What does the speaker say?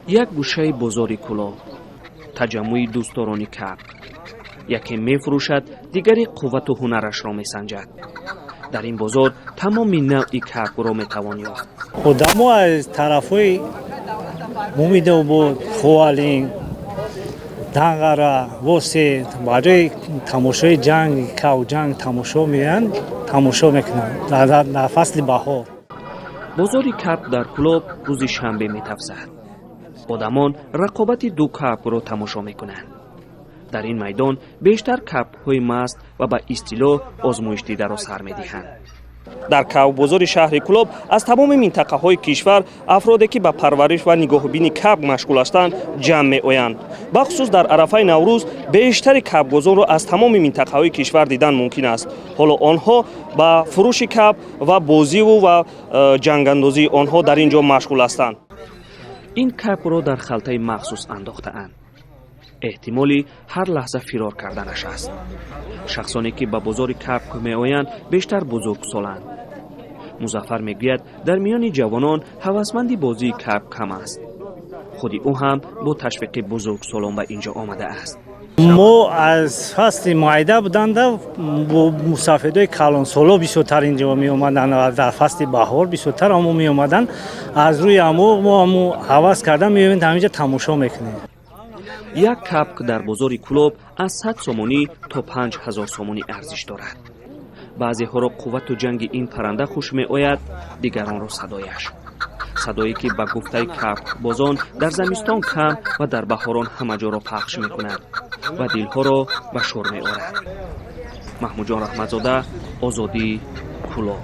Як гӯшаи бозори Кӯлоб, таҷаммӯи дӯстдорони кабк. Яке мефурӯшад, дигаре қуввату ҳунарашро месанҷад. Дар ин бозор тамоми навъи кабкро метавон ёфт. Одамо аз тарафҳои Мумидобод, Ховалинг, Данғара, Восе барои тамошои ҷанг, кавҷанг тамошо меоянд, тамошо мекунанд дар фасли баҳор. Бозори кабк дар Кӯлоб рӯзи шанбе метафзад. Одамон рақобати ду кабкро тамошо мекунанд. Дар ин майдон бештар кабкҳои маст ва ба истилоҳ озмоишдидаро сар медиҳанд. Дар кабкбозори шаҳри Кӯлоб аз тамоми минтақаҳои кишвар афроде, ки ба парвариш ва нигоҳубини кабк машғул ҳастанд, ҷамъ меоянд. Бахусус дар арафаи Наврӯз бештари кабкбозонро аз тамоми минтақаҳои кишвар дидан мумкин аст. Ҳоло онҳо ба фурӯши кабк ва бозиву ва ҷангандозии онҳо дар ин ҷо машғул ҳастанд. Ин кабкро дар халтаи махсус андохтаанд. Эҳтимоли ҳар лаҳза фирор карданаш аст. Шахсоне, ки ба бозори кабк меоянд, бештар бузургсоланд. Музаффар мегӯяд, дар миёни ҷавонон ҳавасманди бозии кабк кам аст. Худи ӯ ҳам бо ташвиқи бузургсолон ба ин ҷо омадааст. Мо аз фасли майда буданда бо мусафедои калонсоло бисёртар инҷо меомаданд ва дар фасли баҳор бисёртар амо меомаданд. Аз рӯи амо мо амо ҳавас карда меоем, ҳаминҷа тамошо мекунем. Як кабк дар бозори Кӯлоб аз 100 сомонӣ то 5000 сомонӣ арзиш дорад. Баъзеҳоро қуввату ҷанги ин парранда хуш меояд, дигаронро садояш, садое ки ба гуфтаи кабкбозон дар замистон кам ва дар баҳорон ҳама ҷоро пахш мекунад ва дилҳоро ба шӯр меорад. Маҳмудҷон Раҳматзода, Озодӣ, Кӯлоб.